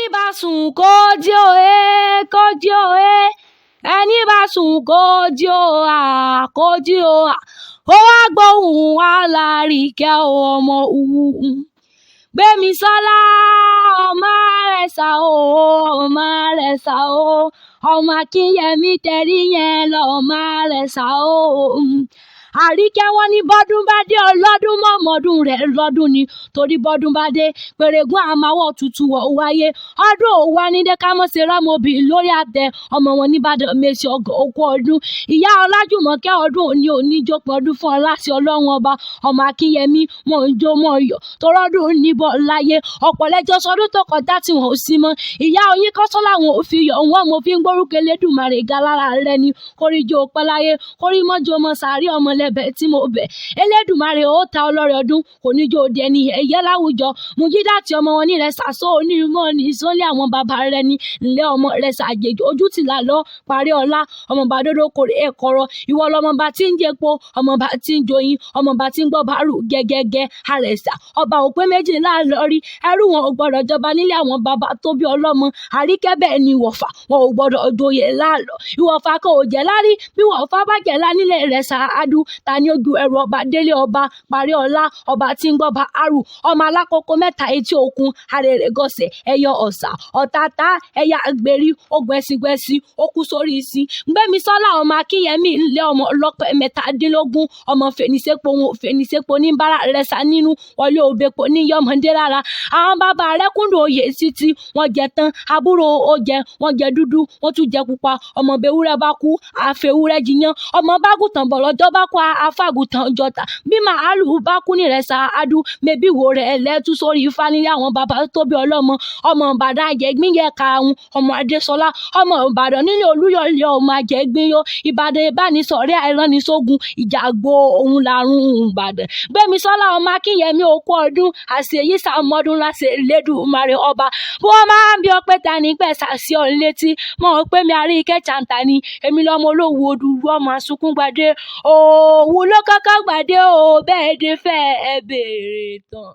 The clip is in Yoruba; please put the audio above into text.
Ẹni bá sùn kó jí o ẹ, kó jí o ẹ. Ẹni bá sùn kó jí o à, kó jí o à. Ó wá gbóhùn alárìíkẹ́ ọmọ òwú. Gbémisọ́lá ọmọ Àrẹ̀sà o, ọmọ Àrẹ̀sà o. Ọmọ Akínyẹmí tẹ̀rí yẹn lọ́mọ Àrẹ̀sà o. Àríkẹ́ wọn ní bọ́dún bá dé ọlọ́dún mọ́mọ́dún rẹ̀ lọ́dún ni, torí bọ́dún bá dé pèrègùn àmàwọ̀ tutù wọ̀ wáyé. Ọdún ò wá ní dẹ́kámọ́sẹ̀ rámọ́bì lórí àtẹ ọmọ wọn nìbàdàn mẹ́sì ọgọ́ okú ọdún. Ìyá Ọlájùmọ̀kẹ́ ọdún òní oníjópin ọdún fún ọláṣẹ ọlọ́run ọba. Ọmọ Akínyẹmí mọ̀ ń jó mọ̀ ń yọ̀ torọ́dún níbọ̀ láyé. Ọ̀pọ̀ lẹ́jọ́ sọdún tó kọjá tí wọn ò sí mọ́. Ìyá Oyin Kọ́sọ́lá wọn ò fi yọ̀ wọ́n, mo fi ń gbórúkọ Elédùmarè ga lára rẹ ni. Kóríjó pẹ́láyé, kórímọ́jó mọ́ sàárì ọmọ lẹ́bẹ̀ tí mo bẹ̀. Elédùmarè ó ta ọlọ́rẹ̀ ọdún, kò ní jó di ẹni ẹ̀yẹ láwùjọ. Mùjídàtì ọmọ wọn ní rẹ̀ sàṣọ onímọ̀ ní sọ́lé àwọn bàbá rẹ̀ ní ilé ọmọ rẹ̀ ṣàjèjì ojú ti là lọ parí ọlá. Ọmọọba dódó kórè ẹ̀kọ́rọ̀. Ìwọ lọmọba tí ń jẹpo, ọmọọba tí ń joyin, ọmọọba tí ń gbọ́ bàárù gẹ́gẹ́gẹ́. Àrẹ̀sà ọba òpé méjìlá lórí. Ẹrú wọn ò gbọ́dọ̀ jọba nílé àwọn bàbá tó bí ọlọ́mọ. Àríkẹ́ bẹ́ẹ̀ ni ìwọ̀fà wọn ò gbọ́dọ̀ joyè láàlọ́. Ìwọ̀fà kò jẹ́ lárí, bí ìwọ̀fà bá jẹ́ lá nílé rẹ̀ ṣáájú. Ta ni ojú ẹrù ọba délé ọba parí ọlá, ọba tí ń gbọ́ bàárù. Ọmọ alákòókò mẹ́ta etí òkun, arèrè gọ̀sẹ̀, ẹyọ ọ̀sà, ọ̀tàtà, ẹ̀yà àgbèrí, ogun ẹ̀sìngbẹ̀sì, ó kú sórí ìsìn. Gbémisọ́lá ọmọ Akínyẹmí ńlẹ̀ ọmọ ọlọ́pẹ mẹ́tàdínlógún, ọmọ fèníṣẹ́pọ̀ wọn fèníṣẹ́pọ̀ ní bára rẹ̀ sá nínú, wọlé òbẹ̀pọ̀ ní yọmọdé lára. Àwọn bàbá rẹ̀ kúndùn oyè títí, wọ́n jẹ tán, àbúrò ó jẹ, wọ́n jẹ dúdú, wọ́n tún jẹ pupa. Ọmọ bewúrẹ́ bá kú, àfẹ́wúrẹ́ jiyàn. Ọmọ bágùtàn bọ̀ lọ́jọ́ bá kú, afágùtàn jọta. Bí màálù bá kú ní rẹ̀ ṣáájú, mẹ́bí wo rẹ̀ lẹ́tú sórí ifá nílé àwọn bàbá tó bí ọlọ́mọ. Ọmọ Ìbàdàn àjẹgbín yẹ karùn-ún, ọmọ Adésọlá, ọmọ Ìbàdàn nílé Olúyọ̀lé, ọmọ àjẹgbín yó. Ìbàdàn ìbánisọ̀rẹ́ àìránnisógun, ìjàgbó òun làrùn Ìbàdàn. Gbémisọ́lá ọmọ Akínyẹmí okú ọdún, àṣeyí sàmọ́dún láṣẹ Elédùmarè ọba. Bí wọ́n máa ń bí ọpẹ́ ta ní pẹ̀sà sí ọ létí, mọ̀ pé mi Àríkẹ́ Chanta ni, èmi lọ́mọ olówó odùrú ọmọ àsunkún gbadé. Òwú ló kọ́kọ́ gbadé o, bẹ́ẹ̀ dé fẹ́ ẹ béèrè tán.